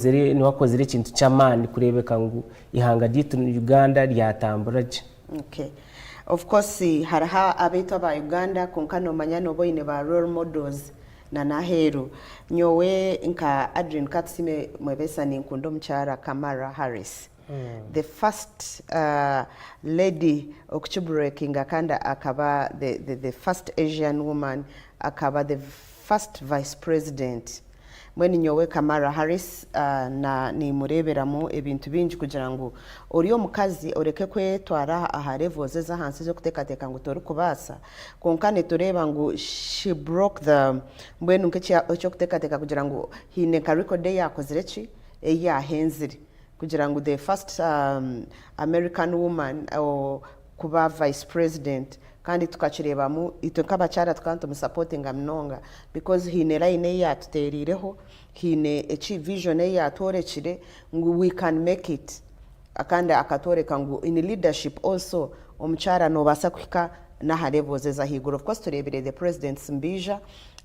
Niwe akozire ekintu ky'amaani kureebeka ngu eihanga ryaitu Uganda ryatambura gye. Okay. Of course hariho abaitu aba Uganda kwonka nomanya noba oine ba role models na n'aheeru. Nyowe nka Adrine Katusime Mwebesa ninkunda omukyara Kamara Harris. The first lady okukibreakinga kandi akaba the, the, the first Asian woman akaba the first vice president. Mbwenu nyowe Kamala Harris na nimureeberamu ebintu bingi kugira ngu ori omukazi oreke kwetwara aha levels ez'ahansi ez'okuteekateeka ngu torikubaasa kwonka nitureeba ngu she broke the mbwenu nk'eky'okuteekateeka kugira ngu haine nka record ei yaakozire ki ei yaahenzire kugira ngu the first American woman kuba vice president Kandi tukakireebamu itwe nk'abakyara tukaba nitumusapotinga munonga because haine line ei yaatuteereireho, haine eki vision ei yaatworekire ngu we can make it kandi akatworeka ngu in leadership also omukyara noobaasa kuhika n'aha levels ez'ahaiguru. Of course tureebire the presidents nibaija,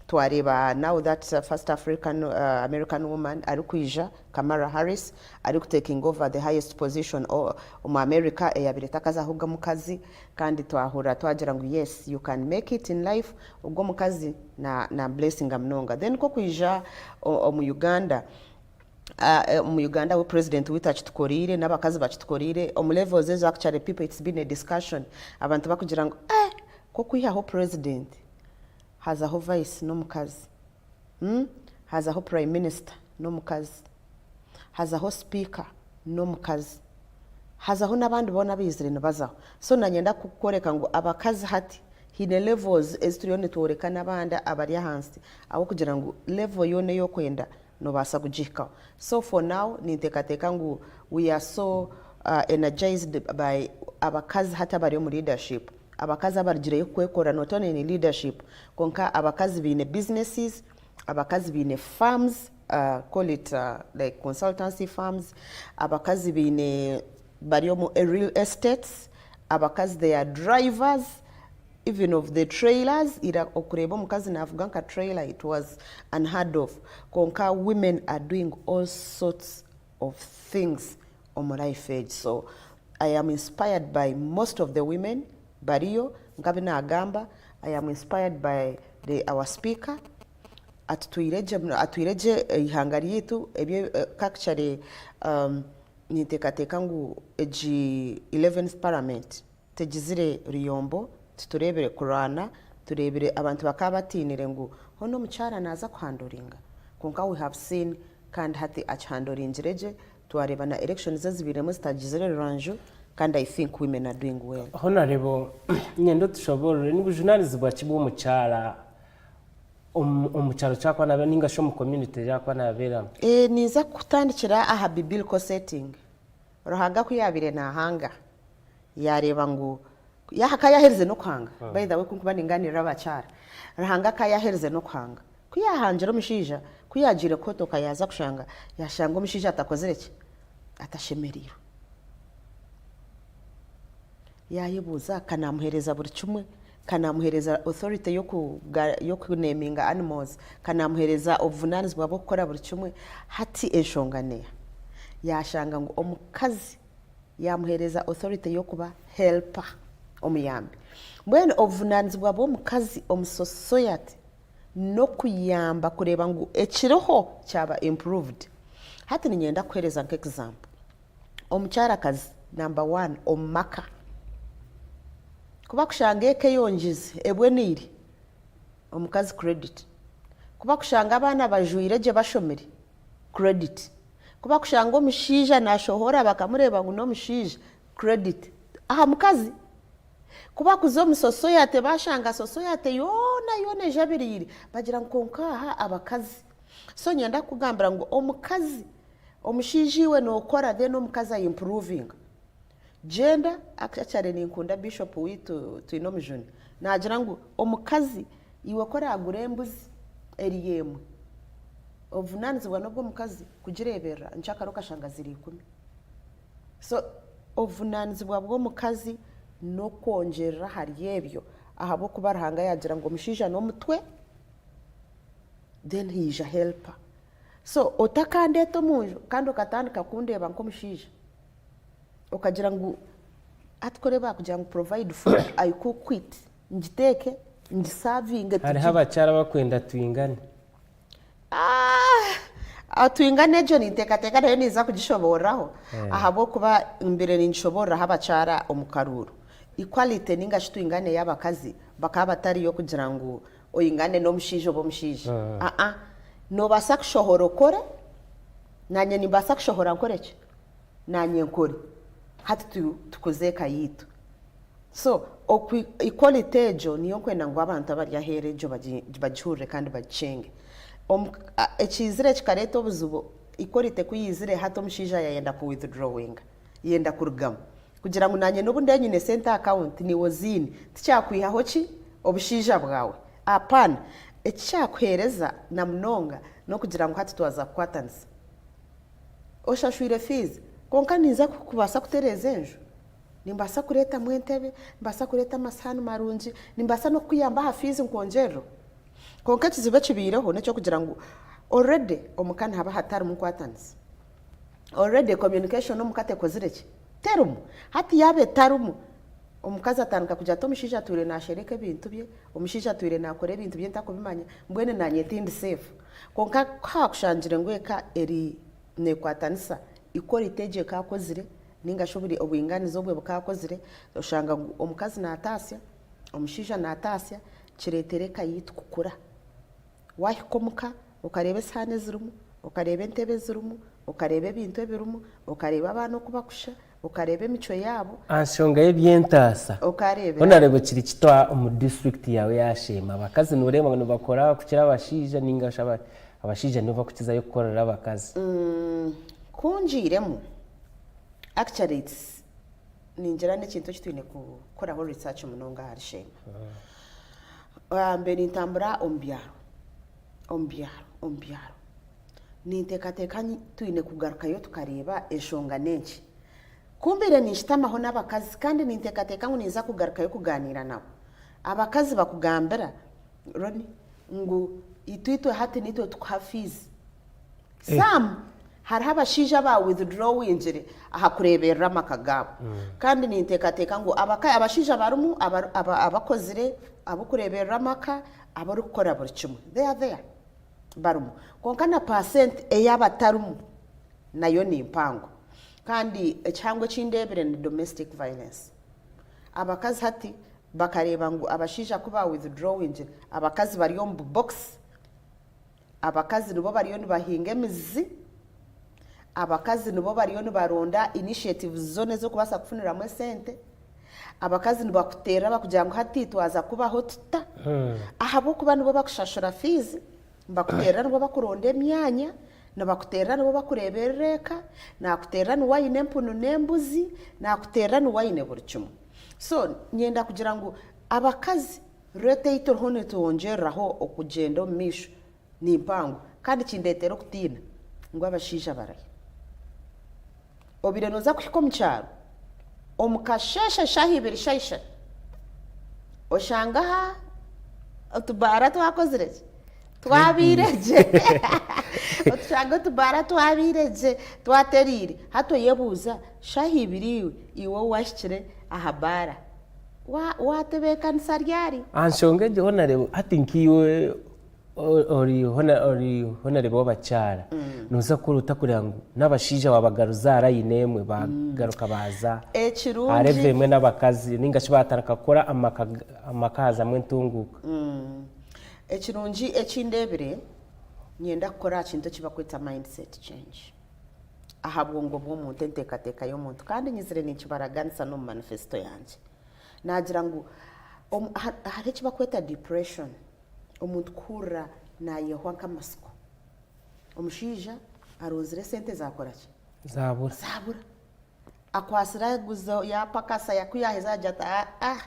twareeba now that first African American woman arikwija Kamala Harris ariku taking over the highest position omu America eyabaire etakazahoga omukazi Kandi twahurira twagira ngu yes you can make it in life ogwo omukazi na na blessinga munonga then kokwija omu Uganda omu Uganda we president waitu akitukoreire nabakazi bakitukoreire omu levels ezo actually people it's been a discussion abantu bakugira ngu eh kokwihaho president hazaho vice nomukazi hazaho prime minister nomukazi hazaho speaker n'omukazi hazaho n'abandi boona abaizire nibazaho so nanyenda kukworeka ngu abakazi hati haine levels ezi turiyo nitworeka n'abandi abari ahansi ahabw'okugira ngu level yoona ei orikwenda noobaasa kugihikaho so for now ninteekateeka ngu we are so energized by abakazi hati abari omu leadership abakazi abarugireyo kwekorera not only in leadership kwonka abakazi baine businesses abakazi baine farms call it like consultancy firms, abakazi baine bari omu real estates, abakazi they are drivers even of the trailers, ira okureeba omukazi naavuga nka trailer it was unheard of kwonka women are doing all sorts of things omu life egi so I am inspired by most of the women bariyo nka abu naagamba, I am inspired by the our speaker Atutwire gye atwire gye eihanga ryaitu ebye actually ninteekateeka ngu egi eleventh parliament tegizire ruyombo, titureebire kurwana, tureebire abantu bakaba batiinire ngu hoona omukyara naaza kuhandoringa kwonka we have seen kandi hati akihandoringire gye, twareeba na elections ezibairemu zitagizire rwanju kandi I think women are doing well. Honarebo, niinyenda otushoboorore nibujunaanizibwa ki bw'omukyara omu kyaro eki arikuba nabeeramu ninga shi omu community ei arikuba nabeeramu. Ninza kutandikira aha biblical setting. Ruhanga ku yaabaire naahanga, yaareeba ngu ka yaaherize n'okuhanga, by the way ku ndikuba ningaaniirira abakyara, Ruhanga ka yaaherize n'okuhanga, ku yaahangire omushaija, ku yaagiire kuhotoka yaaza kushanga, yaashanga omushaija atakozire ki? Atashemereirwe. Yaayebuuza ka naamuheereza buri kimwe, Ka naamuheereza authority y'okuneeminga animals, ka naamuheereza obuvunaanizibwa bw'okukora buri kimwe, hati enshonga neeha? Yaashanga ngu omukazi yaamuheereza authority y'okuba helper, omuyambi. Mbwenu obuvunaanizibwa bw'omukazi omu society n'okuyamba kureeba ngu ekiriho kyaba improved. Hati niinyenda kukuheereza nk'example. Omukyarakazi number one omu maka ku bakushanga eka eyongize ebweneire, omukazi credit. Ku bakushanga abaana bajwaire gye bashomire, credit. Ku bakushanga omushaija nashohora bakamureeba ngu n'omushaija, credit aha mukazi. Ku bakuza omu society bashanga society yoona yoona ejabiriire, bagira ngu kwonka aha abakazi. So niinyenda kukugambira ngu omukazi Omushaija iwe nokora then omukazi a improvinga. Gender actually ninkunda bishop waitu Twinomujuni nagira ngu omukazi iwe ku oragura embuzi eri emwe obuvunanizibwa nobwomukazi kugireberera nkyakare okashanga ziri ikumi. So obuvunanizibwa bwomukazi nokwongyerera ahari ebyo ahabwokuba Ruhanga yagira ngu omushaija nomutwe then haija helper. So otakandeeta omu nju kandi okatandika kundeeba nk'omushaija, okagira ngu hati ku orikureeba kugira ngu provide food, I cook it, ngiteeke, ngisavinge Hariho tugirye. abakyara abakwenda twingane. Aah twingane egyo ninteekateeka nayo ninza kugishoboororaho ahabw'okuba mbaire ningishoboororaho abakyara omu karuuru. Equality ninga shi twingane ey'abakazi bakaba batariyo kugira ngu oingane n'omushaija obe omushaija. Aa, noobaasa kushohora okore, naanye nimbaasa kushohora nkore ki? Naanye nkore. Hati tukuze eka yaitu. So, equality egyo niyo nkwenda ngu abantu abari aheeru egyo bagihurire kandi bagikyenge. Ekiizire kikareeta obuzibu, equality ku yaizire hati omushaija yayenda ku withdrawinga, yenda kurugamu. Kugira ngu naanye n'obu ndaabe nyine sente aha akawunti naiwe oziine, tikyakwihaho ki? Obushaija bwawe. Apana. Eki kyakuheereza na munonga n'okugira ngu hati twaza kukwatanisa. Oshashwire fiizi, kwonka ninza kubaasa kutereeza enju, nimbaasa kureetamu entebe, nimbaasa kureeta amasihaani marungi, nimbaasa n'okukuyamba aha fiizi nkwongyerereho. Kwonka ekizibu ekibaireho n'eky'okugira ngu already omuka nihaba hatarimu nkwatanisa. Already communication omuka tekozire ki? Terimu. Hati yaaba etarimu, omukazi atandika kugira ati omushaija atwire naashereka ebintu bye, omushaija atwire naakora ebintu bye ntakubimanya, mbwenu naanye tindi safe. Kwonka ku haakushangire ngu eka eri neekwatanisa, equality egyo ekaakozire nainga shi obwinganiza obwe bukaakozire, oshanga ngu omukazi naataasya, omushaija naataasya, kireetera eka yaitu kukura. Waahika omuka okareeba esihaani ezirimu, okareeba entebe ezirimu, okareeba ebintu ebirimu, okareeba abaana oku bakushusha, okareeba emicwe yaabo. Aha nshonga y'eby'entaasa, Okareebera. Honourable kiri kita omu disiturikiti yaawe eya Sheema? Abakazi nooreeba ngu nibakora kukira abashaija nainga shi abashaija nibo bakukizayo kukorera abakazi? Ku ngiiremu, actually it's ningira n'ekintu eki twine kukoraho research munonga ahari Sheema. Mbe nintambura omu byaro, omu byaro, omu byaro, ninteekateeka twine kugarukayo tukareeba enshonga n'enki. Ku mbaire ninshutamaho n'abakazi kandi ninteekateeka ngu ninza kugarukayo kugaaniira nabo, abakazi bakugambira Ronnie ngu itwe itwe hati nitwe tukuha fiizi. Some hariho abashaija aba withdrawingire aha kureeberera amaka gaabo. Kandi ninteekateeka ngu abashaija barimu abakozire, abarikureeberera amaka, abarikukora buri kimwe. They are there, barimu. Kwonka na percent ey'abatarimu nayo ni mpango. Kandi ekihango eki ndeebire ni domestic violence. Abakazi hati bakareeba ngu abashaija ku ba withdrawingire, abakazi bari omu bubokisi. Abakazi nibo bariyo nibahinga emizi, abakazi nibo bariyo nibaronda initiatives zoona ez'okubaasa kufuniramu esente, abakazi nibakuteerera bakugira ngu hati twaza kubaho tuta? Ahabw'okuba nibo bakushashura fiizi, nibakuteerera nibo bakuronda emyanya, nibakuteerera nibo bakureeberera eka, naakuteerera niwe aine empunu n'embuzi, naakuteerera niwe aine buri kimwe. So niinyenda kugira ngu abakazi Rate ei turiho nitwongyereraho okugyenda omu maisho ni mpango kandi kindeetera okutiina ngu abashaija barahi. Obaire nooza kuhika omu kyaro omu kasheeshe shaaha ibiri shaaha ishatu oshange aha otubaara twakozire ki? Twabaire gye otushange otubaara twabaire gye twatereire hati oyebuuza shaaha ibiri iwe iwe waahikire aha baara Waatebeekanisa ryari? Aha nshonga egyo Honarebo, hati nkaiwe ori Honarebo w'abakyara, nooza kukora ota kureba ngu n'abashaija waabagaruza aha layini emwe baagaruka baaza aha level emwe n'abakazi nainga shi baatandika kukora amaka haazamu entunguuka? Ekirungi eki ndeebire, niinyenda kukora aha kintu eki barikweta mindset change. aha bwongo bw'omuntu, enteekateeka y'omuntu kandi nyizire ninkibaraganisa n'omu manifesito yangye. Naagira ngu hariho eki barikweta depression, omuntu kuhurira naayehwa nk'amatsiko. Omushaija aronzire esente zaakora ki? Zaabura. Zaabura. Akwatsire aguza yaapakasa ku yaaheza yaagira ati aa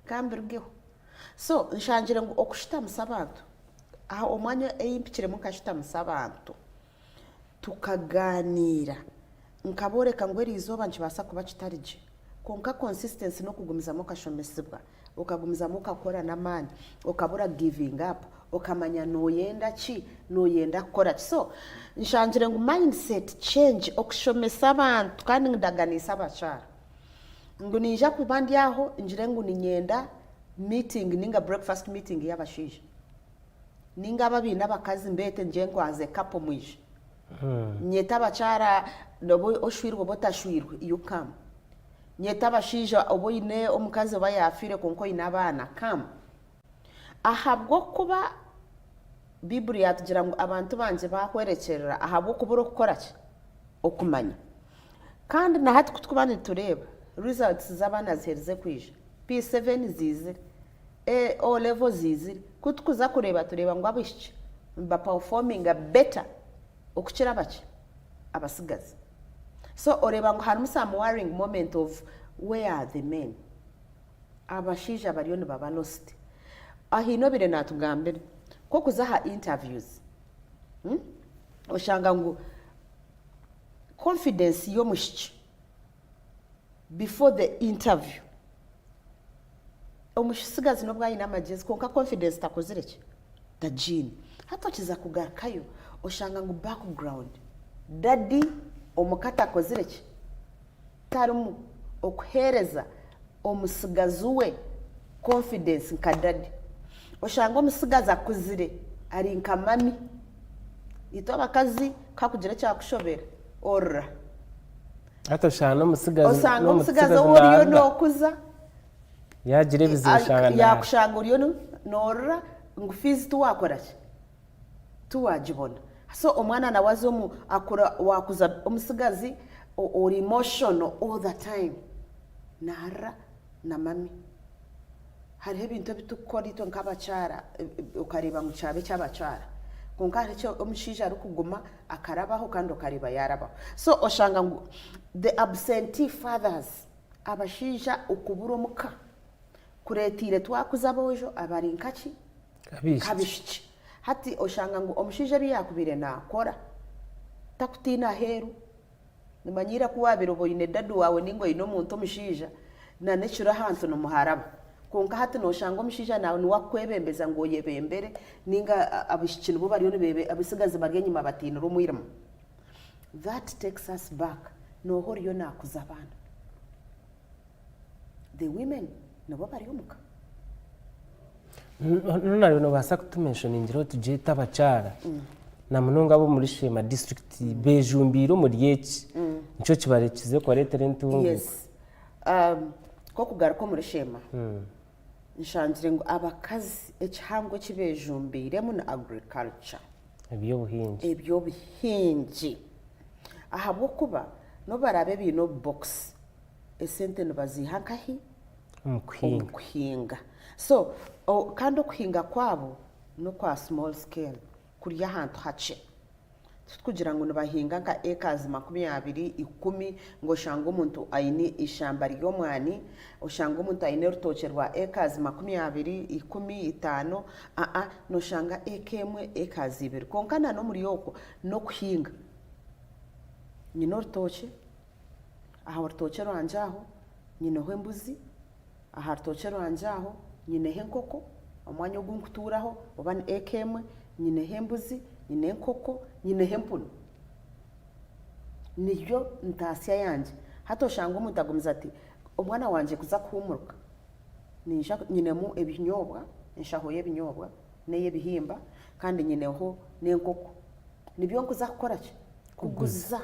ka mbirugeho. So nshangire ngu okushutamisa abantu, aha omwanya ei mpikiremu nkashutamisa abantu, Tukagaaniira. Nkabooreka ngu eriizooba nikibaasa kuba kitari gye, kwonka consistency n'okugumizamu okashomesibwa, okagumizamu okakora n'amaani, okabura giving up, Okamanya nooyenda ki, nooyenda kukora ki. So, nshangire ngu mindset change, okushomesa abantu kandi ndaganiise abakyara ngu niinyija kuba ndi aho ngire ngu niinyenda meeting ninga breakfast meeting y'abashaija ninga abo abaine abakazi mbeete ngire ngu as a couple mwije. Nyete abakyara oba oshwirwe oba otashwirwe you come. Nyete abashaija oba oine omukazi oba yaafiire kwonka oine abaana come. Ahabw'okuba Baiburi yaatugira ngu abantu bangye baahwerekyerera ahabw'okubura okukora ki? Okumanya. Kandi na hati ku turikuba nitureeba, results z'abaana ziherize kwija, P7 ziizire, A, O level ziizire, ku turikuza kureeba tureeba ngu abaishiki nibapafominga better okukira abaki? Abatsigazi. So oreeba ngu harimu some worrying moment of where are the men? Abashaija bariyo nibaba lost. Haine obaire natugambira ku okuza aha interviews oshanga ngu confidence y'omwishiki before the interview, omutsigazi nobu aine amagyezi kwonka confidence takozire ki? Tagiine. Hati okiza kugarukayo oshanga ngu background daddy omuka takozire ki? Tarimu okuheereza omutsigazi we confidence nka daddy. Oshanga omutsigazi akuzire ari nka mummy. Itwe abakazi ku hakugira ekyakushobera orira. Hati oshanga n'omutsigazi Osanga omutsigazi ou oriyo nookuza Yaagira ebizibu oshanga naarira. Yaakushanga oriyo noorira ngu fees tiwaakora ki? Tiwagibona. So omwana nawe aza omu akura wakuza omutsigazi ori emotional all the time narira na mummy. Hariho ebintu ebi turikukora itwe nk'abakyara okareeba ngu kyaba eky'abakyara kwonka hariho eki omushaija arikuguma akarabaho kandi okareeba yaarabaho. So oshanga ngu the absentee fathers abashaija okubura omuka kureeteire twakuza aboojo abari nkaki? Nk'abaishiki. Hati oshanga ngu omushaija ebi yaakubaire naakora takutiina aheeru. Nimanya ira ku waabaire oba oine dadi waawe nainga oine omuntu omushaija, nan'ekiro ahantu nimuharaba. Kwonka hati nooshanga omushaija naawe niwe akukwebembeza ngu oyebembere nainga abaishiki nibo bariyo nibeebe abatsigazi bari enyima batiinire omwirima. That takes us back, nooha oriyo naakuza abaana? The women nibo bari omuka. Nonarebe nobaasa kutuma enshoni ningira oti gyete abakyara na munonga ab'omuri Sheema district bejumbiire omuri eki nikyo kibarekize kubareetera entunguuka. Yes. Nk'okugaruka omuri Sheema, nshangire ngu abakazi ekihango eki bejumbiiremu ni agriculture. Eby'obuhingi. Eby'obuhingi. Ahabw'okuba n'obu baraabe baine obubokisi, esente nibaziiha nkahi? Omu kuhinga. Omu kuhinga. So, kandi okuhinga kwabo n'okwa small scale, kuri ahantu hakye. Titukugira ngu nibahinga nka acres 20, 10, ngu oshange omuntu aine eishamba ry'omwani, oshange omuntu aine orutookye rwa acres 20, 10, 5, aa, noshanga eka emwe, acres ibiri. Kwonka na n'omuri okwo, n'okuhinga. Nyine orutookye, Aha rutookye rwangye aho nyineho embuzi, aha rutookye rwangye aho nyineho enkoko, omwanya ogu nkutuuraho oba ni eka emwe nyineho embuzi, nyine enkoko, nyineho empunu. Niyo ntaasya yangye. Hati oshanga omuntu agumize ati omwana wangye kuza kuhuumurika ninza nyinemu ebinyoobwa, enshaho y'ebinyoobwa n'ey'ebihimba kandi nyineho n'enkoko. Nibyo nkuza kukora ki? Kuguza.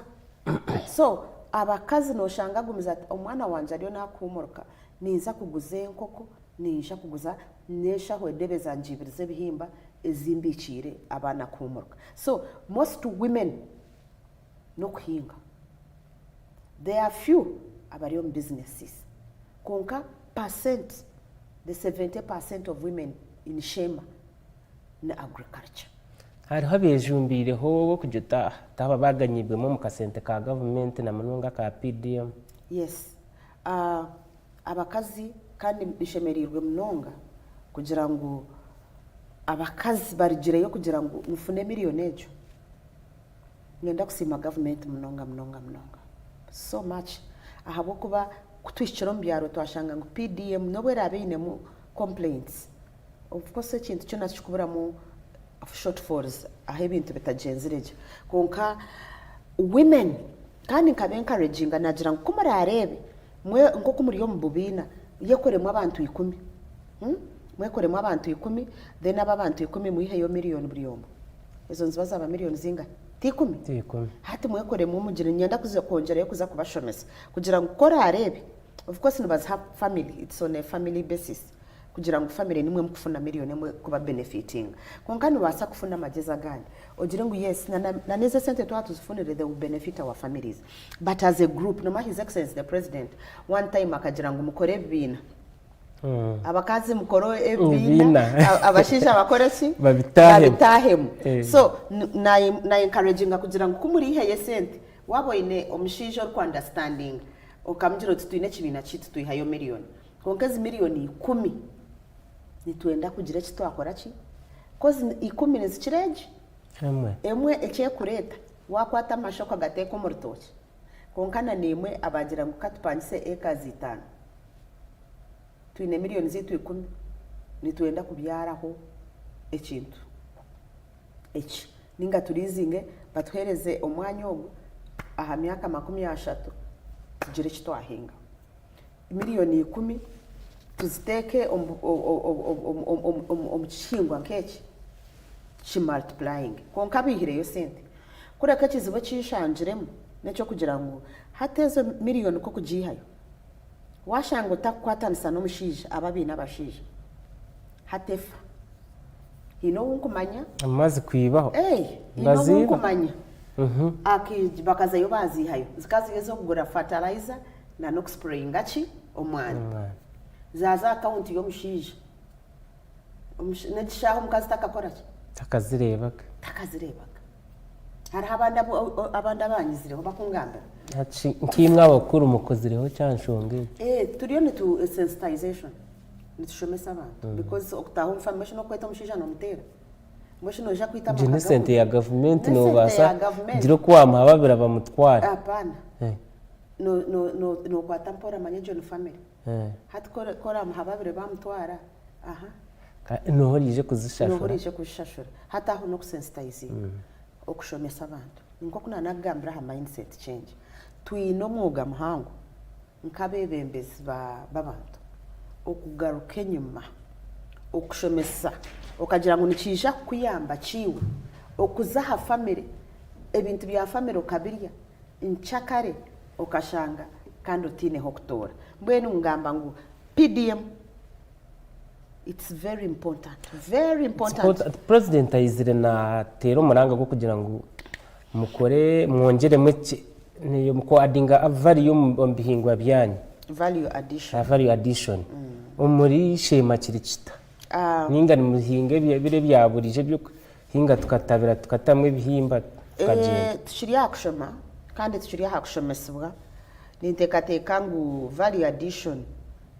So abakazi noshanga agumize ati omwana wangye ariyo nakuhumurika ninza kuguza enkoko, ninza kuguza n'enshaho edebe zangye ibiri z'ebihimba ezi mbikiire abaana kuhumurika. So most women n'okuhinga. There are few abari omu businesses kwonka percent, the 70% of women in Sheema ni agriculture. Hariho abeejumbiireho kugira oti aba baaganyibwemu omu kasente ka gavumenti na munonga aka PDM. Yes. Abakazi kandi nshemereirwe munonga kugira ngu abakazi barugireyo kugira ngu nfune miriyoni egyo. Niinyenda kusiima gavumenti munonga munonga munonga so much ahabw'okuba ku tuhikire omu byaro twashanga ngu PDM n'obu eraabe einemu complaints, Of course ekintu kyona tikikuburamu Shortfalls ahu ebintu bitagyenzire gye. Kwonka women kandi nkaba encouraginga naagira ngu ku muraareebe mwe nk'oku muri omu bubiina yekoremu abantu ikumi, mwekoremu abantu ikumi then abo abantu ikumi mwiheyo miriyoni buri omwe. Ezo niziba zaaba miriyoni zingahi? Ti ikumi? Ti ikumi. Hati mwekoremu mugire niinyenda kuza kwongyerayo kuza kubashomesa kugira ngu ku oraareebe of course nibaziha family, it's on a family basis. kugira ngu family nimwe mukufuna million emwe kuba benefitinga kwonka nobaasa kufuna amagyezi agandi ogire ngu yes na na nezi esente twaba tuzifunire they will benefit our families but as a group nomanya his excellency the president one time akagira ngu mukore ebibiina abakazi mukore ebibiina Ebibiina. abashaija bakore ki Babitaahemu. babitaahemu Eh. so na na encouraginga kugira ngu ku muriiheyo esente waaba oine omushaija oriku understandinga okamugira oti twine ekibiina kyaitu twihayo million Kwonka ezi miriyoni ikumi nitwenda kugira eki twakora ki? Kozi ikumi nizikira egi Emwe. emwe eki erikureeta waakwata amasha okagateeka omu rutookye. Kwonka na naimwe abaagira ngu ka tupangise ekazi itaano, twine miriyoni zaitu ikumi, nitwenda kubyaraho ekintu eki nainga turiizinge batuheereze omwanya ogu aha myaka 30 tugire eki twahingaho. Miriyoni ikumi tuziteeke omu kihingwa nk'eki ki multiplyinge. Kwonka baihireyo sente. Kureka ekizibu eki nshangiremu n'eky'okugira ngu hati ezo miriyoni ku orikugiihayo, waashanga otarikukwatanisa n'omushaija, aba abaine abashaija, hati efa. Haine ou nkumanya. Amazi kwibaho. Haine ou nkumanya, bakazayo baaziihayo. Zikaba ziri ez'okugura fertilizer na n'okusprayinga ki? Omwani. Zaaza aha akawunti y'omushaija. N'ekishaaha omukazi takakora ki? Takazireebaga. Takazireebaga. Hariho abandi abandi abanyizireho bakungambira. Hati nkaimwe abakuru mukozireho ki aha nshonga egi? Eh, turiyo nitu sensitization. Nitushomesa abantu because okutaaha omu family, mbwenu shi n'okweta omushaija n'omuteera? Mbwenu shi noija kwita Egyo amaka n'esente g'omuntu? ya gavumenti N'esente noobaasa ya gavumenti. kugira oku waamuhababira bamutware. Apaana. Eh. No no no nokwata mpora manya egyo ni family. Eh. Hati ku ku oramuhababire bamutwara, aha. Ka nooha oriije Nooha kuzishashura? oriije kuzishashura. Hati aho n'okusensitayizinga, okushomesa abantu. Nk'oku naanakugambira aha mindset change, twine omwoga muhango nk'abeebembezi ba b'abantu okugaruka enyima, okushomesa okagira ngu nikiija kukuyamba ki iwe okuza aha family, ebintu bya family okabirya, nkyakare okashanga kandi otaine h'okutoora. Mbwenu ngamba ngu PDM it's very important, very important. President aizire nateera omuranga gw'okugira ngu mukore mwongyeremu ku addinga value omu bihingwa byanyu. Value addition. Value addition. Omuri Sheema kiri kita? Ninga nimuhinga biri ebya buriijo eby'okuhinga tukatabira tukatamu ebihimba tukagyenda? Tukiri aha kushoma kandi tukiri aha kushomesibwa. Ninteekateeka ngu value addition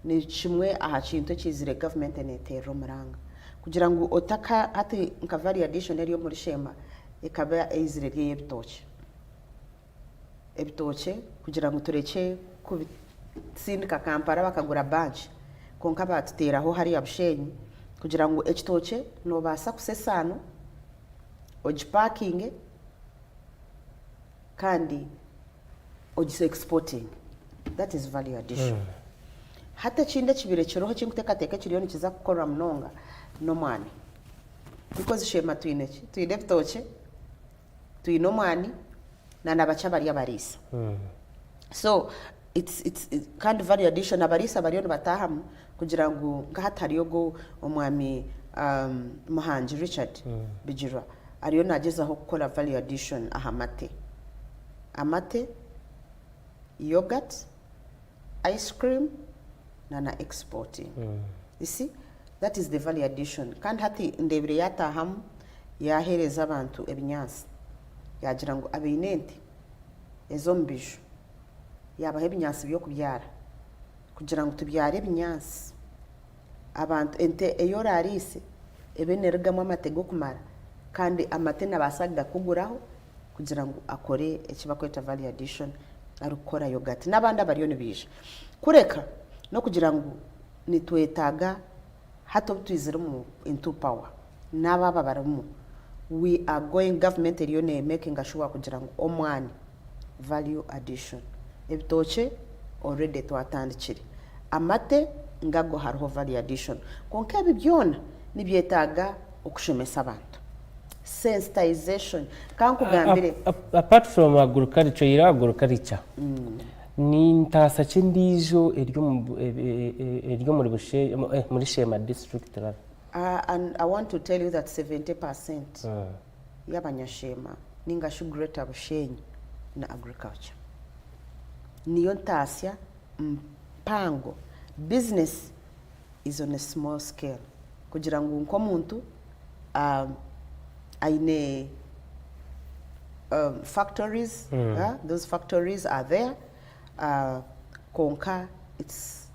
ni kimwe aha kintu ekiizire gavumenti neeteerera omuranga kugira ngu otaka hati nka value addition eri omuri Sheema ekaba eizire eri ey'ebitookye. Ebitookye kugira ngu turekye kubitsindika Kampala bakagura banki kwonka baatuteeraho hariya Bushenyi kugira ngu ekitookye noobaasa kusa esaano ogipaakinge kandi ogis exportinge that is value addition. Hati ekindi ekibaire kiriho eki nkuteekateeka ekiriyo nikiza kukorwa munonga n'omwani because Sheema twine ki? Twine ebitookye, twine omwani na nabakye abari abariisa. So it's it's kandi value addition abariisa bariyo nibataahamu kugira ngu nka hati hariyo ogu omwami Muhangi Richard Bigirwa ariyo nagyezaho kukora value addition aha mate. Amate, yoghurt, ice cream na na exporting. You see? That is the value addition. Kandi hati ndeebire yaataahamu yaaheereza abantu ebinyaatsi. Yaagira ngu abaine ente ez'omu biju yaabaha ebinyaatsi by'okubyara kugira ngu tubyare ebinyaatsi. Abantu ente ei oraariise ebe neerugamu amate g'okumara kandi amate nabaasa kugakuguraho kugira ngu akore eki barikweta value addition arikukora yoghurt n'abandi abariyo nibaija. Kureka n'okugira ngu nitwetaaga hati obu twizire omu into power n'abo aba abarimu. We are going, government eriyo ne makinga sure kugira ngu omwani value addition. Ebitookye already twatandikire. Amate ngago hariho value addition. Kwonka ebi byona nibyetaaga okushomesa abantu. Sensitization. Ka nkugambire. Apart from agriculture, oyihireho agriculture, ni ntaasa ki endiijo eri eri omuri Bushe muri Sheema district rather? And I want to tell you that 70% y'abanyasheema ninga shi Greater Bushenyi ni agriculture. Niyo ntaasya mpango. Business is on a small scale. Kugira ngu nk'omuntu aine factories, those factories are there, kwonka it's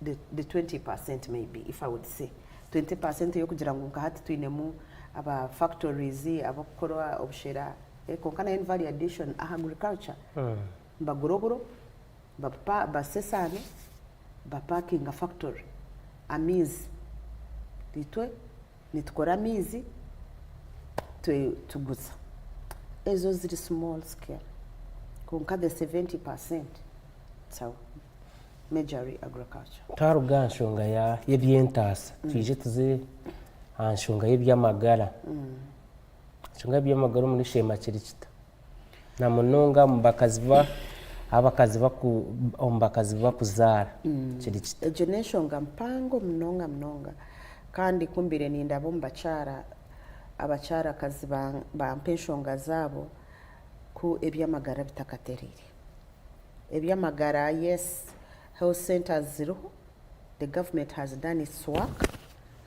the the 20% maybe if I would say 20% ey'okugira ngu nka hati twinemu aba factories ab'okukora obushera eh, kwonka nayo ni value addition aha agriculture nibagura oburo babupa basa esaano bapakinga factory amaizi itwe nitukora amaizi tuguza ezo ziri small scale kwonka the 70% it's a majorly agriculture. Twaruga aha nshonga y'eby'entaasa twije tuze aha nshonga y'eby'amagara. Enshonga y'eby'amagara omuri Sheema kiri kita? Na munonga omu bakazi ba abakazi baku omu bakazi bakuzaara kiri kita? Egyo n'enshonga mpango munonga munonga kandi ku mbaire nindaba omu bakyara, abakyarakazi bampa enshonga zaabo ku eby'amagara bitakatereire. Eby'amagara yes health centers ziriho, the government has done its work,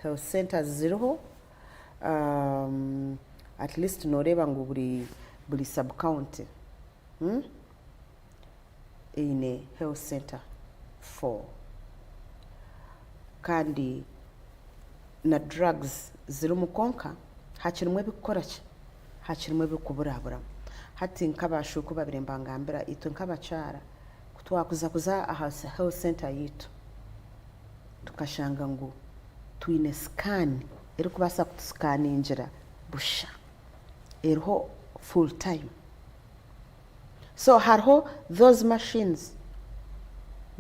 health centers ziriho, at least nooreeba ngu buri buri sub county eine health center for kandi na drugs zirimu kwonka hakirimu ebirikukora ki? Hakirimu ebirikuburaburamu. Hati nk'abaashuuku ku baabaire nibangambira, itwe nk'abakyara ku twakuza kuza aha health center yaitu tukashanga ngu twine scan erikubaasa kutusikaningira busha eriho full time. So hariho those machines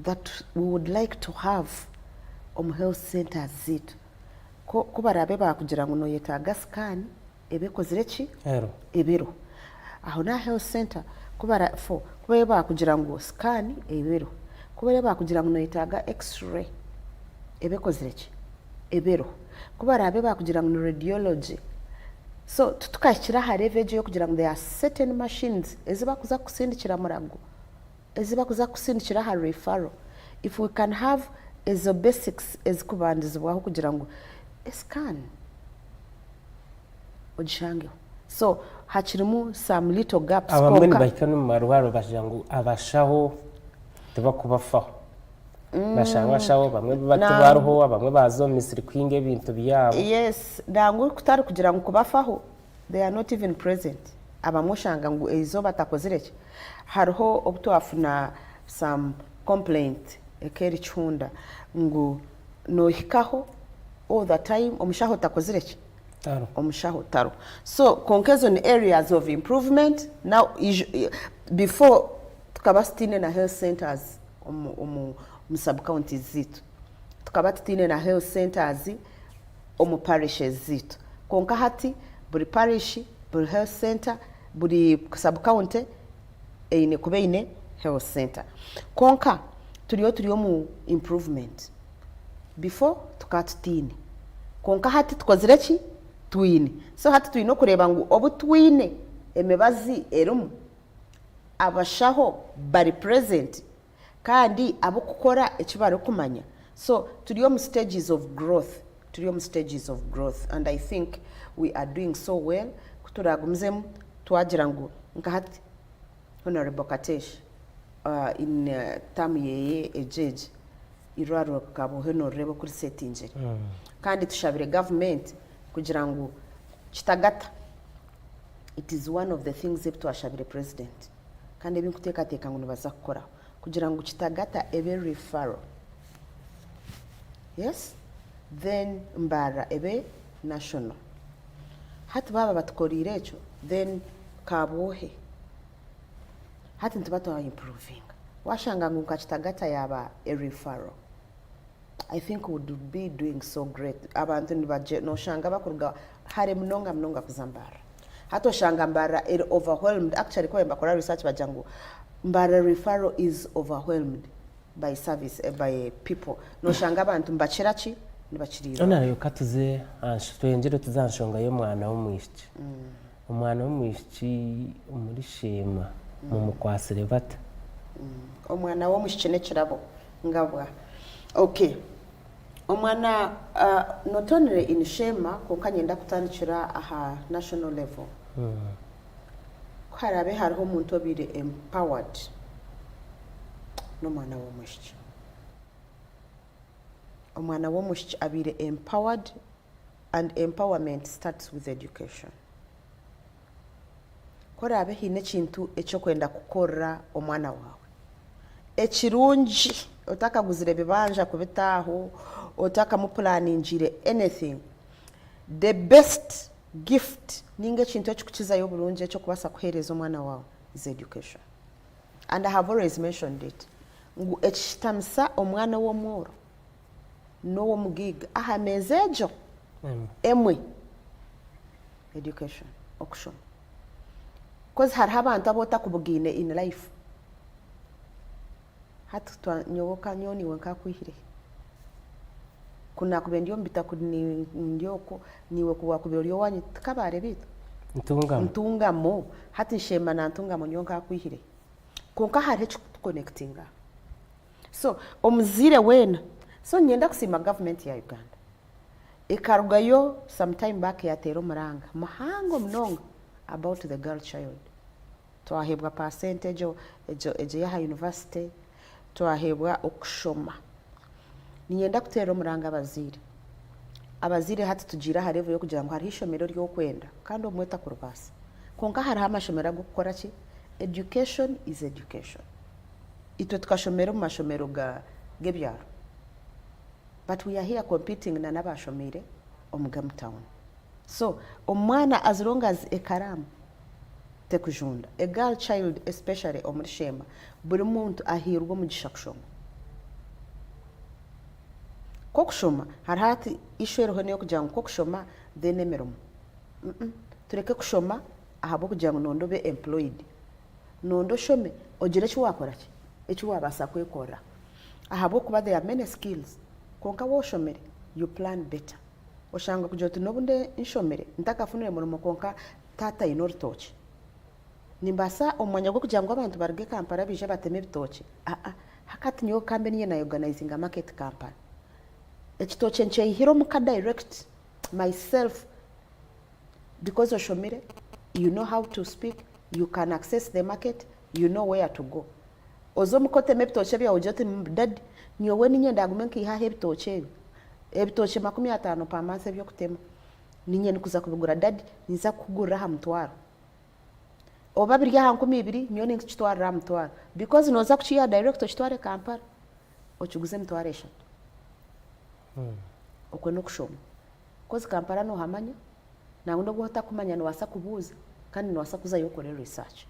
that we would like to have omu health centers zaitu. Ku ku baraabe baakugira ngu nooyetaaga scan ebe ekozire ki? Eriho. Ebe eriho. Aho n'aha health center ku bara for ku barabe baakugira ngu scan ebe eriho. Ku barabe baakugira ngu nooyetaaga x-ray ebe ekozire ki? Ebe eriho. Ku baraabe baakugira ngu ni radiology so titukahikire aha level egyo ey'okugira ngu there are certain machines ezi bakuza kukusindikira murago, ezi bakuza kukusindikira aha referral. If we can have ezo basics ezikubandizibwaho kugira ngu e scan ogishangeho. So hakirimu some little gaps Abamwe kwonka. nibahika n'omu marwariro bagira ngu abashaho tibakubafaho. Bashanga abashaho bamwe tibariho, abamwe baaza omu misiri kuhinga ebintu byabo. Yes, nangwa kutari kugira ngu kubafaho, they are not even present. Abamwe oshanga ngu eizooba atakozire ki, hariho obu twafuna some complaint eka eri Kihunda ngu nohikaho all the time omushaho takozire ki, omushaho tariho. So kwonka ezo ni areas of improvement, now before tukaba tutaine na health centers omu sub counties zaitu, tukaba tutaine na health centers omu parishes zaitu kwonka hati buri parish, buri health center, buri sub county eine kuba eine health center. Kwonka turiyo turi omu improvement, before tukaba tutaine kwonka hati tukozire ki? Twine. So hati twine okureeba ngu obu twine emibazi erimu, abashaho bari present kandi ab'okukora eki barikumanya. So turi omu stages of growth, turi omu stages of growth and I think we are doing so well ku turagumizemu twagira ngu nka hati Honourable Katesh in term yeye egyo egi eirwariro Kabwohe noorireeba oku risetingire kandi tushabire government kugira ngu kitagata it is one of the things ebi twashabire president kandi ebi nkuteekateeka ngu nibaza kukoraho kugira ngu Kitagata ebe referral yes then Mbarara ebe national. Hati baaba batukoriire ekyo then kabwohe. Hati nituba twa improvinga. Washanga ngu nka Kitagata yaaba a referral, I think we would be doing so great. Abantu nibagye noshanga bakuruga hare munonga munonga kuza Mbarara. Hati oshanga Mbarara eri overwhelmed, actually ku nibakora research bagira ngu Mbarara referral is overwhelmed by service, by people. Noshanga abantu nibakira ki? Nibakira irwariro. Honourable ka tuze aha tweyongyere tuze aha nshonga y'omwana w'omwishiki. Omwana w'omwishiki omuri Sheema mumukwatsire bata? Omwana w'omwishiki n'ekirabo ngabwa. Okay. Omwana not only in Sheema kwonka niinyenda kutandikira aha national level. Ku haraabe hariho omuntu obaire empowered n'omwana w'omwishiki. Omwana w'omwishiki abaire empowered and empowerment starts with education. Ku oraabe haine ekintu eki orikwenda kukorera omwana waawe, ekirungi otakaguzire bibanja kubita aho, otakamupulaningiire anything, the best gift ninga ekintu ekirikukizayo oburungi eki orikubaasa kuheereza omwana waawe is education. And I have always mentioned it ngu ekishutamisa omwana ow'omworo n'ow'omugaiga aha meeza egyo emwe, education, okushoma. Coz hariho abantu abu otakubugaine in life. Hati nyowe nyowe naiwe nkakwihire hi? Ku naakubaire ndi omu bitaka ndi okwo, naiwe ku waakubaire ori owaanyu tikabaare beitu? Ntungamo. Ntungamo. Hati Sheema na Ntungamo nyowe nkakwihire hi? Kwonka hariho ekirikutukonekitinga. So omuzaire weena, so niinyenda kusiima gavumenti ya Uganda, ekarugayo some time back yaateera omuranga muhango munonga about the girl child. Twaheebwa percent egyo egyo egyo ey'aha university, twaheebwa okushoma. Niinyenda kuteera omuranga abazaire, abazaire hati tugiire aha level y'okugira ngu hariho eishomero eri orikwenda kandi obumwe otakuribaasa kwonka hariho amashomero ag'okukora ki, education is education. Itwe tukashomera omu mashomero ga g'ebyaro but we are here competing na n'abashomeire omu g'omu town. So omwana as long as ekaraamu tekujunda, a girl child especially omuri Sheema, buri muntu ahairwe omugisha kushoma. K'okushoma hariho hati issue eriho n'eyokugira ngu k'okushoma then emirimo. Tureke kushoma ahabw'okugira ngu noyenda obe employed. Noyenda oshome ogire eki waakora ki? Eki waabaasa kwekorera. Ahabw'okuba there are many skills kwonka waaba oshomire you plan better. Oshanga kugira oti n'obu nshomire ntakafunire murimo kwonka taata aine orutookye, nimbaasa omu mwanya gw'okugira ngu abantu baruge Kampala baije bateme ebitookye, aa hati nyowe kambe niinye nayorganizinga market Kampala. Ekitookye nkyeyihire omuka direct myself because oshomire, you know how to speak, you can access the market, you know where to go. Oze omuka oteme ebitookye byawe ogire oti daddy nyowe niinye ndaagume nkaihe aha ebitookye ebi, ebitookye 50 per month eby'okutema, niinye ndikuza kubigura daddy ninza kukugurira aha mutwaro. Oba biri aha 2000 nyowe ninkukitwarira aha mutwaro because nooza kukiiha direct okitware Kampala okiguze emitwaro eshatu. Okwo n'okushoma. Coz Kampala nohamanya, nangwa nobu otakumanya nobaasa kubuuza kandi nobaasa kuzayo okore research.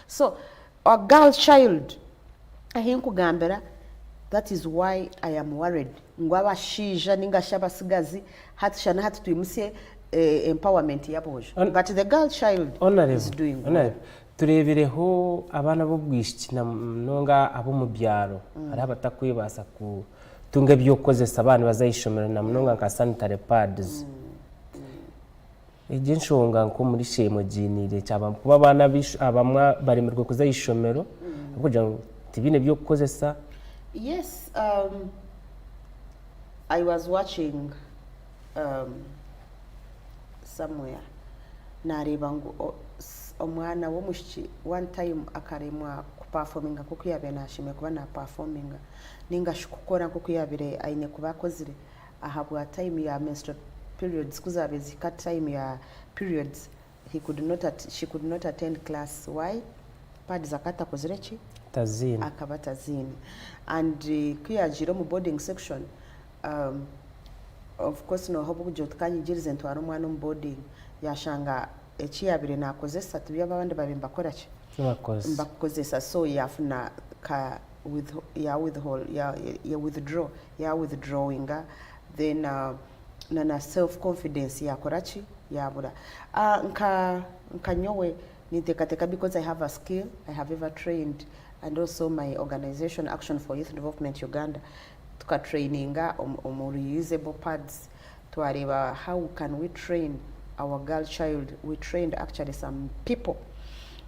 So a girl child ahi nkugambira that is why I am worried ngu abashaija ninga shi abasigazi hati shana hati twimutsye empowerment y'aboojo but the girl child is doing well. Honourable, tureebireho abaana b'obwishiki na munonga ab'omu byaro hariho abatakwebaasa kutunga eby'okukozesa baaba nibaza aha ishomero na munonga nka sanitary pads. Egyo enshonga nk'omuri Sheema ogiiniire kyaba kuba abaana abamwe baremirwe kuza aha ishomero ahabw'okugira ngu tibaine by'okukozesa. Yes, I was watching somewhere naareeba ngu omwana w'omwishiki one time akaremwa kupafominga nk'oku yaabaire naashemereire kuba naapafominga nainga shi kukora nk'oku yaabaire aine kuba akozire ahabwa time ya menstrual periods ku zaabaire zihika time ya periods he could not she could not attend class why? Pads akaba atakozire ki? Taziine. Akaba ataziine and ku yaagiire omu boarding section of course nooha obu okugira oti kanyigirize ntware omwana omu boarding. Yashanga eki yaabaire naakozesa tibyo abandi baabaire nibakora ki? Nibakozesa. Nibakukozesa so yaafuna ka with ya withhold ya ya withdraw ya withdrawinga then na na self confidence yaakora ki? Yaabura. Nka nka nyowe ninteekateeka because I have a skill, I have ever trained and also my organization Action for Youth Development Uganda tuka traininga omu reusable pads twareeba how can we train our girl child, we trained actually some people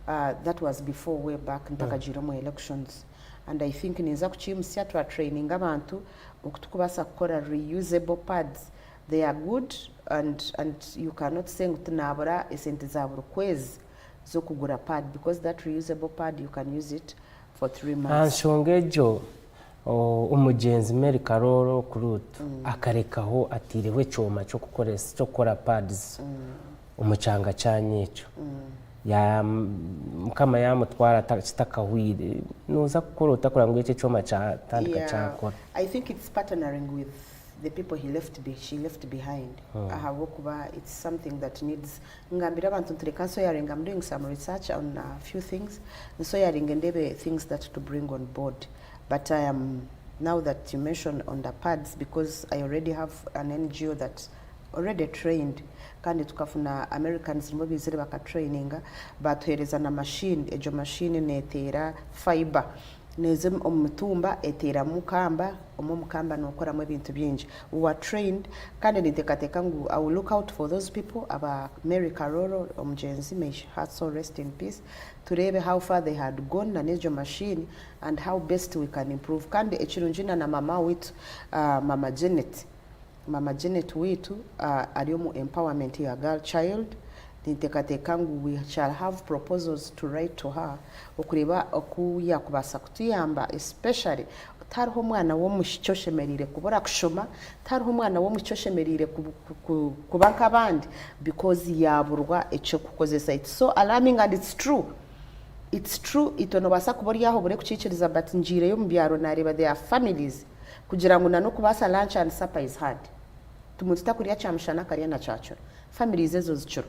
that was before way back ntakagiire omu elections and I think ninza kukiimutsya twa traininga abantu oku tukubaasa kukora reusable pads, they are good and and you cannot say ngu tinaabura esente za buri kwezi z'okugura pad because that reusable pad you can use it for 3 Aha months. nshonga egyo, Omugyenzi Mary Karooro Okurut akarekaho ataireho ekyoma ky'okukora pads omu kyanga kyanyu ekyo. Mukama yaamutwara kitakahweire. Nooza kukora ota kureba ngu eki ekyoma kyatandika kyakora? I think it's partnering with the people he left she left behind ahabw'okuba it's something that needs ngambire abantu nti reka nsoyaringe I'm doing some research on a few things nsoyaringe ndeebe things that to bring on board. But I am now that you mention on the pads because I already have an NGO that already trained kandi tukafuna Americans nibo baizire bakatraininga batuhereza na machine egyo machine neteera fibre neeza omu mitumba eteeramu kamba omu omukamba nokoramu ebintu bingi we were trained kandi ninteekateeka ngu I will look out for those people aba Mary Karoro omugyenzi may her soul rest in peace tureebe how far they had gone na n'egyo machine and how best we can improve kandi ekirungi na na mama witu mama Janet mama Janet witu ari omu empowerment ya girl child nintekateka ngu we shall have proposals to write to her okureba oku yakubasa kutuyamba especially tihariho omwana w'omwishiki oshemereire kubura kushoma tihariho omwana w'omwishiki oshemereire kuba nk'abandi because yaburwa ekyokukozesa it's so alarming and it's true. It's true itwe nobaasa kuba ori aho obure kukiikiriza but ngiireyo omu byaro nareeba there are families kugira ngu na nokubaasa lunch and supper is hard omuntu takurya kyamushana akarya na kyakiro families ezo zikiro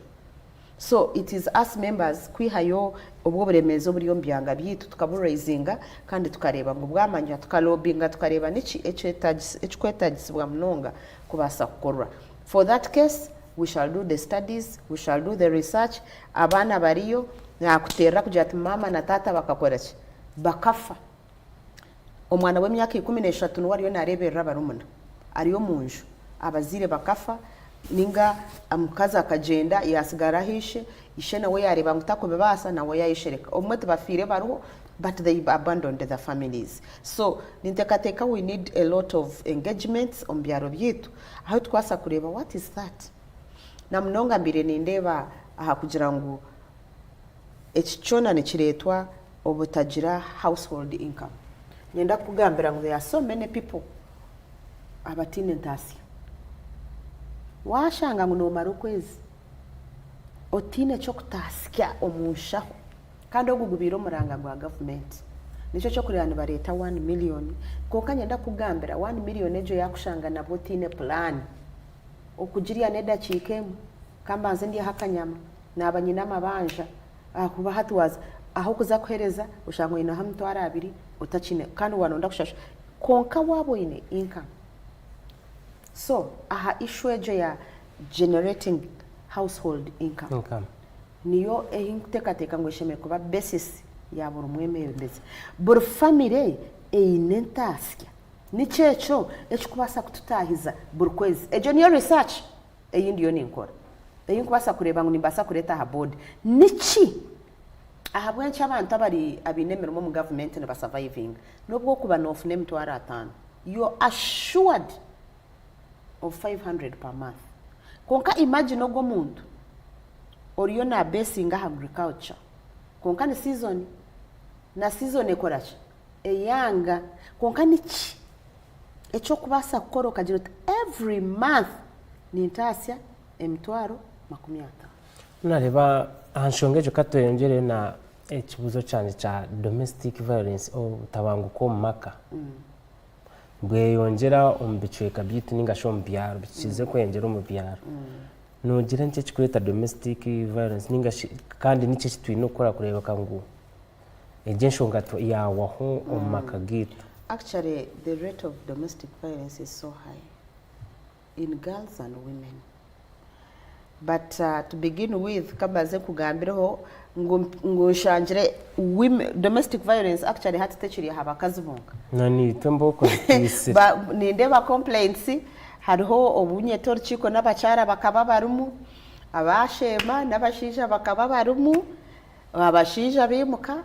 so it is us members kwihayo obwo oburemeezi oburi omu byanga byaitu tukabu raisinga kandi tukareeba ngu bwamanywa tuka lobbyinga tukareeba niki ekikwetagisibwa munonga kubaasa kukorwa for that case We shall do the studies, we shall do the research, abaana bariyo, nakuterera kugira ati maama na taata bakakora ki? Bakafa. Omwana w'emyaka 13 niwe ariyo nareberera barumuna, ari omunju, abazaire bakafa ninga omukazi akagyenda yasigaraho ishe, ishe nawe yareeba ngu takubibaasa nawe yayeshereka. Obumwe tibafiire bariho but they abandoned the families. So ninteekateeka we need a lot of engagements omu byaro byaitu ahu tukubaasa kureeba what is that? Na munonga mbaire nindeeba aha kugira ngu eki kyona nikireetwa obutagira household income. Niinyenda kukugambira ngu there are so many people abataine ntaasya. Waashanga ngu noomara okwezi otaine ky'okutaasya omu nshaho, Kandi ogu gubaire omuranga gwa gavumenti. Nikyo ky'okureeba nibareeta one million. Kwonka niinyenda kukugambira, one million egyo yaakushanga nabwo otaine pulaani, okugirya n'edakiika emwe, ka mbanze ndyeho akanyama, naaba nyine amabanja, ahakuba hati waaza ah'okuza kuheereza oshanga oineho emitwaro abiri otakiine kandi waaba nooyenda kushashura. Kwonka waaba oine income. So aha issue egyo ya generating household income. Niyo ei nkuteekateeka ngu eshemereire kuba basis ya buri mwebembezi. Buri famire eine entaasya. Niki ekyo ekirikubaasa kututaahiza buri kwezi? Egyo niyo research ei ndiyo ninkora, ei nkubaasa kureeba ngu nimbaasa kureeta aha board. Niki? Ahabw'enki abantu abari abaine emirimo omu gavumenti nibasavayivinga? N'obu orikuba noofuna emitwaro ataano, you're assured of 500 per month. Kwonka imagine ogwo omuntu oriyo na besinga aha agriculture kwonka ni season na season ekora ki eyanga kwonka niki ekyokubaasa kukora okagira oti every month nintaasya emitwaro 50. Nareeba aha nshonga egyo katweyongyereyo na ekibuuzo kyangye kya domestic violence obutabanguko omu maka. Bweyongyera omu bicweka byaitu ninga shi omu byaro, bikize kweyongyera omu byaro. Noogira niki ekirikureeta domestic violence ninga shi kandi niki eki twine kukora kureebeka ngu egyo enshonga yaahwaho omu maka gaitu? Actually the rate of domestic violence is so high in girls and women but to begin with kambaze nkugambireho ngu ngu nshangire women domestic violence actually hati tekiri aha bakazi bonka. Na naitwe embooko zitwitsire. Nindeeba complaints Hariho obu nyeta orukiiko n'abakyara bakaba barimu, abaasheema n'abashaija bakaba barimu, abashaija baimuka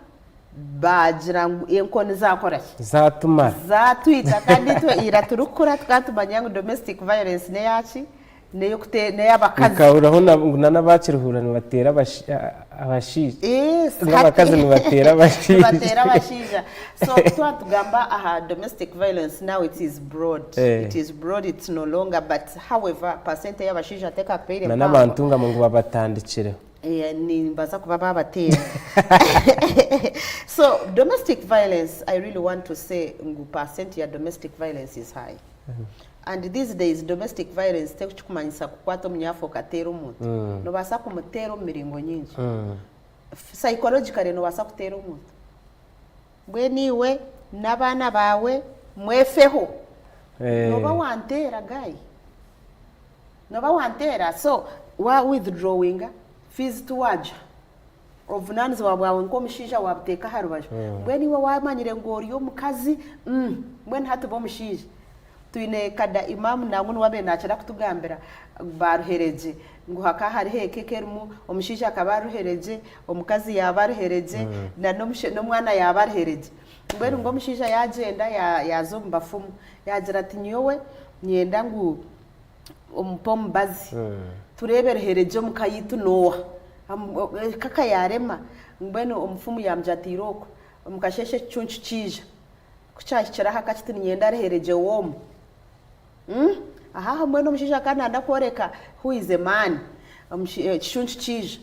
baagira ngu enkoni zaakora ki? Zaatumara. Zaatwita kandi itwe ira turikukura tukaba nitumanya ngu domestic violence n'eya ki? N'ey'abakazi. Nkahuriraho ngu n'abaakiruhuura nibateera abashaija. Yes, Ngu abakazi hati nibateera abashaija. nibateera abashaija. So twaba nitugamba aha domestic violence now it is broad. Eh. It is broad, it's no longer but however percent ey'abashaija tekakubaire Na mpango. n'abantu ngamwe ngu babatandikireho. Eh, nimbaasa kuba baabateera. So domestic violence I really want to say ngu percent ya domestic violence is high. And these days domestic violence tekukikumanyisa kukwata omunyafu okateera omuntu. Nobaasa kumuteera omu miringo nyingi. Psychologically nobaasa kuteera omuntu. Mbwenu iwe n'abaana baawe mwefeho. Nooba wanteera guy. Nooba wanteera so wa withdrawinga fees tiwagiha. Obuvunanizibwa bwawe nk'omushaija wabuteeka aha rubaju. Mbwenu iwe wamanyire ngu ori omukazi, mbwenu hati ba omushaija. Twine Kada Imam nangwa niwe abaire nakira kutugambira ba Ruheregye ngu hakaba hariho eka eka erimu omushaija akaba ari Ruheregye, omukazi yaaba Ruheregye na n'omwana yaaba Ruheregye. Mbwenu ngu omushaija yagyenda yaaza omu bafumu yaagira ati nyowe niinyenda ngu ompe omubazi tureebe Ruheregye omu ka yaitu n'oha. Eka yaarema mbwenu omufumu yaamugira ati irooko omu kasheeshe ekicuncu kiija. Ku kyahikire aha akakiti niinyenda ariheregye womu. Aha aha mbwenu omushaija akaba nayenda kworeka who is a man. Ekicuncu kiija.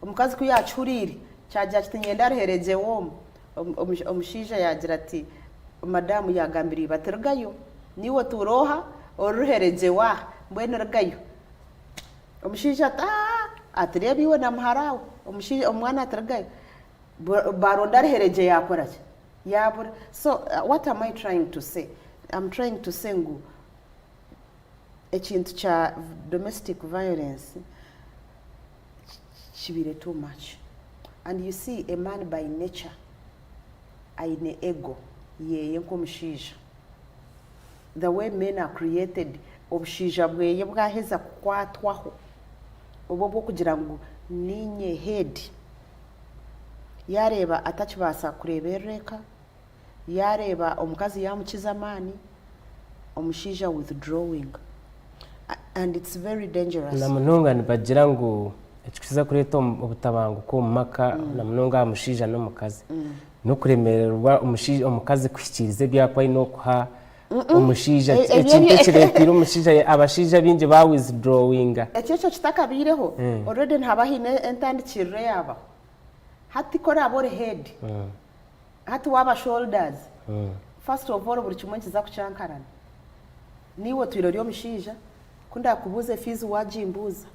Omukazi ku yaakihuriire, kyagira kiti niinyenda ariheregye womu. Omushaija yaagira ati, madamu yaagambira iba ati rugayo, niiwe otuura oha, ori ruheregye waaha, mbwenu rugayo. Omushaija ati aah, ati reeba iwe na muhara we, omwana ati rugayo. Baaronda ariheregye yaakora ki? Yaabura. So what am I trying to say? Am trying to say ngu ekintu kya domestic violence kibaire too much and you see a man by nature aine ego yeeye nk'omushaija. The way men are created, obushaija bweye bwaheza kukwatwaho obu obw'okugira ngu niinye head. Yaareeba atakibaasa kureeberera eka, yaareeba omukazi yaamukiza amaani, omushaija withdrawing and it's very dangerous. Na munonga nibagira ngu ekirikukiza kureeta obutabanguko omu maka na munonga aha mushaija n'omukazi n'okuremererwa omukazi kuhikiiriza ebi arikuba aine okuha omushaija ekintu ekireeteire omushaija abashaija baingi ba withdrawinga. Ekyo ekyo kitakabaireho already nihaba haine entandikiriro eyaabaho. Hati ku oraabe ori head, hati waaba shoulders, first of all buri kimwe nikiza kukyankarana. Naiwe otwire ori omushaija, ku ndaakubuuze fees waagimbuuza,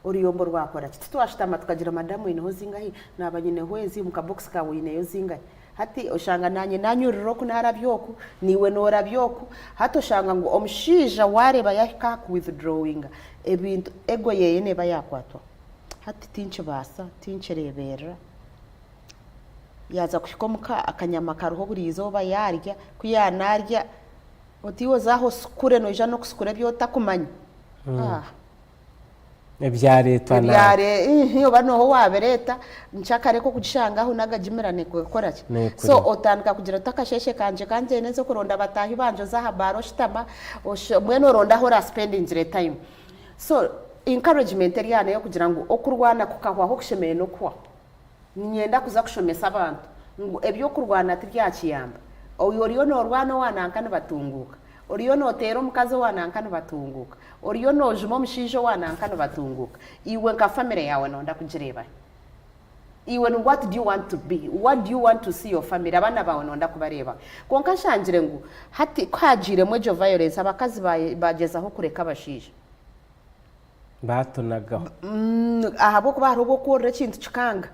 Oruyombo rwakora ki? Titwashutama tukagira madamu oineho zingahi? Naaba nyineho ezi, omu kabokisi kaawe oineyo zingahi? Hati oshanga naanye naanyurira oku naarabya oku, naiwe noorabya oku. Hati oshanga ngu omushaija waareeba yaahika aha ku withdrawinga ebintu, ego yeeye neeba yaakwatwaho. Hati tinkibaasa, tinkireeberera. Yaaza kuhika omuka akanyama kariho buri izooba yaarya, ku yaanaarya, oti iwe oze aha osukure, noija n'okusukura ebi otakumanya. Ebyareetwa nawe. Ebyare ihi oba nooha owaabireeta nkyakare k'okugishanga aho nagagimirane nekora ki? Neekure. So otandika kugira oti akasheeshe kangye ka ngyende nze kuronda bataahi bangye oze aha baara oshutama oshe mbwenu oronde ahu orasipendingire time. So encouragement eri aha n'ey'okugira ngu okurwana kukahwaho okushemereire n'okuhwaho. Niinyenda kuza kushomesa abantu ngu eby'okurwana tibyakiyamba. Oyo oriyo noorwana owa nanka nibatunguuka. Oriyo nooteera omukazi owa nanka nibatunguuka. Oriyo noojuma omushaija owa nanka nibatunguuka. Iwe nka famire yaawe nooyenda kugireeba hi? Iwe what do you want to be? What do you want to see your family? Abaana baawe nooyenda kubareeba hi? Kwonka nshangire ngu hati ku haagiiremu egyo violence abakazi baagyezaho kureka abashaija. Baatunagaho. Ahabw'okuba hariho obu okworora ekintu kikanga,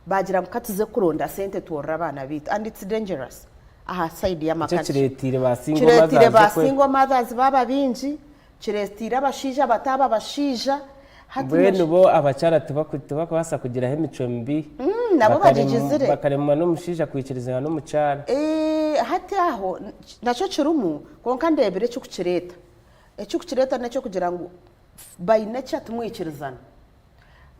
baagira ngu ka tuze kuronda sente tworore abaana baitu and it's dangerous aha side Nikyo y'amaka. kireeteire ba single Kireeteire mothers ba okwe. single mothers baaba baingi, kireeteire abashaija bataaba bashaija. Hati Mbwenu bo abakyara tibaku tibakubaasa kugiraho emicwe mibi Nabo bakarem bagigizire. bakaremwa n'omushaija kwikirizana n'omukyara. Hati aho nakyo kirimu kwonka ndeebire ekirikukireeta. Ekirikukireeta n'eky'okugira ngu baine ki timwikirizana.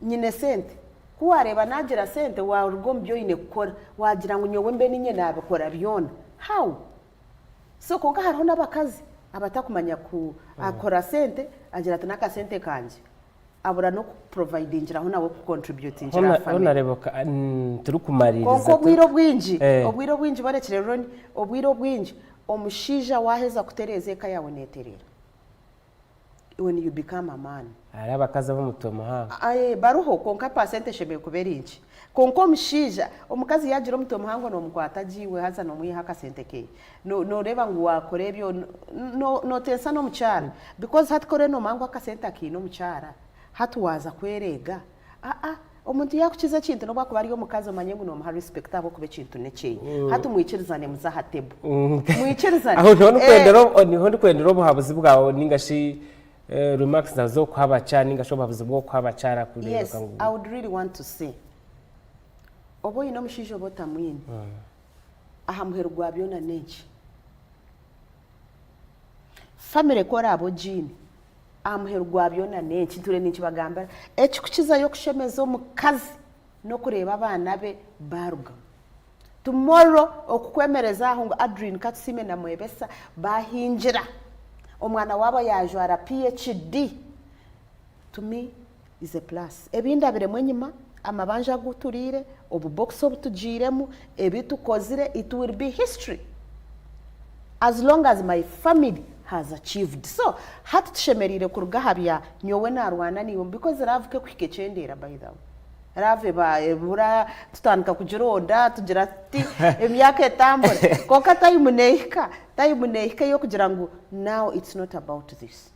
Nyine sente, ku waareeba naagira sente waaruga omu bi oine kukora waagira ngu nyowe mbe niinye naabikora byona, how? So kwonka hariho n'abakazi abatakumanya ku akora sente agira ati n'akasente kangye abura n'okuprovidingiraho nawe kucontributingira aha family. Honourable turikumariiriza. Kwonka obwire obwingi, obwire obwingi borekire Ronnie, obwire obwingi omushaija waaheza kutereeza eka yaawe neetereera. When you become a man. Hariho abakazi ab'omutwe muhango. Aye baruho kwonka percent eshemereire kuba eri nkye. Kwonka omushaija, omukazi yagira omutwe muhango nomukwata gye iwe haza nomwihaho akasente keye. Noreeba ngu wakora ebyo, notensa n'omukyara because hati ku oriyo nomanya ngu akasente akiine omukyara, hati waaza kwereega, aa Omuntu yaakukiza ekintu n'obu akuba ari omukazi omanye ngu noomuha respect ahabw'okuba ekintu n'ekyeye. Hati mwikirizane muze aha table. Mwikirizane. Aho niho ndikwendera niho ndikwendera obuhabuzi bwawe ninga shi remarks zawe z'okuha abakyara ninga shi obuhabuzi bw'okuha abakyara kureebeka Yes, ngu I would really want to say oba oine omushaija oba otamwine, aha muheru gwa byona n'enki? Family ku oraabe ogiine, Aha muheru gwa byona n'enki? Ntuure ninkibagambira, ekirikukizayo kushemeza omukazi n'okureeba abaana be baarugamu. Tomorrow okukwemereza aho ngu Adrine Katusiime na Mwebesa baahingira, omwana waabo yaajwara PHD, to me is a plus. Ebi ndabiremu enyima, amabanja agu turiire, obubokisi obu tugiiremu, ebi tukozire, it will be history. As long as my family has achieved. So hati tushemereire kuruga aha bya nyowe narwana naiwe because love kekuhika ekyendeera by the way. Love eba ebura tutandika kugironda tugira tuti emyaka etambura kwonka time nehika time nehika eyokugira ngu now it's not about this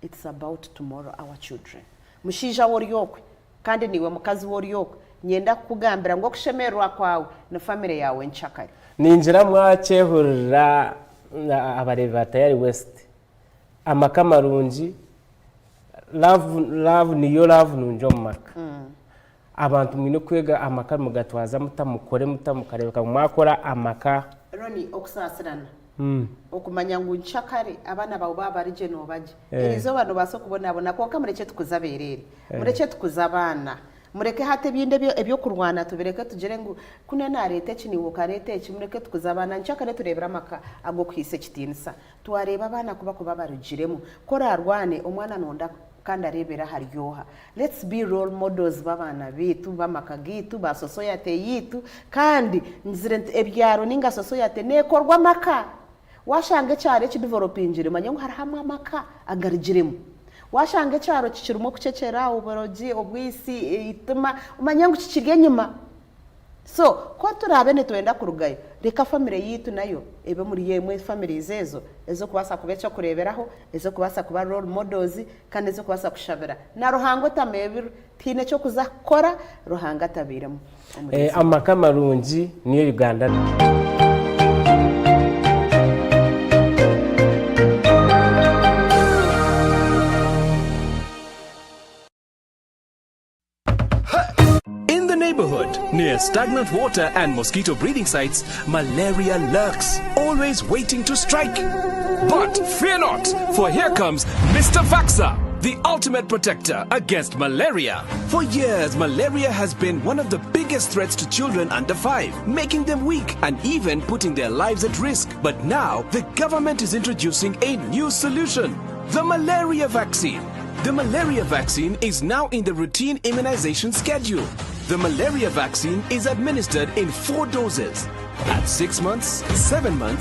it's about tomorrow our children. Mushaija we ori okwe Kandi naiwe mukazi we ori okwo, niinyenda kukugambira ngu okushemererwa kwawe ni famire yaawe nkyakare. Ningira mwakyehurira abareebi ba Tayari West. Amaka marungi, love love niyo love nungi omu maka. Abantu mwine kwega amaka mugatwaza muta, mukore muta mukareebeka ngu mwakora amaka. Ronnie, okusaasirana. Okumanya ngu nkyakare abaana baawe baaba bari gye nooba gye. Eriizooba noobaasa okubonabona kwonka murekye tukuze abeereere. Murekye tukuze abaana. Mureke hati ebindi eby'okurwana tubireke tugire ngu kunu naareeta eki naiwe okareeta eki. Mureke tukuze abaana. Nkyakare tureebire amaka ag'okuhaisa ekitiinisa. Twareeba abaana ku barikuba barugiremu. Ku oraarwane, omwana noonda kandi areebere ahari oha? Let's be role models b'abaana baitu, b'amaka gaitu, ba sosoyate yaitu. Kandi ngizire nti ebyaro ninga sosoyate neekorwa amaka. Waashanga ekyaro ekidivelopingire manya ngu hariho amwe amaka agarugiremu. Waashanga ekyaro kikirimu okucecera, oburogi, obwitsi, eitima, omanye ngu kikiri enyima. So, ku turaabe nitwenda kurugayo, reka famire yaitu nayo ebe omuri emwe families ezo ez'okubaasa kuba eky'okureeberaho, ez'okubaasa kuba role models, kandi ez'okubaasa kushabira na Ruhanga otameebirwe. Tihaine eky'okuza kukora Ruhanga atabairemu omurinzi waawe. Amaka marungi niyo Uganda. In the neighborhood, near stagnant water and mosquito breeding sites, malaria lurks, always waiting to strike. But fear not, for here comes Mr. Vaxa, the ultimate protector against malaria. For years, malaria has been one of the biggest threats to children under 5, making them weak and even putting their lives at risk. But now, the government is introducing a new solution, the malaria vaccine. The malaria vaccine is now in the routine immunization schedule. The malaria vaccine is administered in 4 doses at 6 months, 7 months,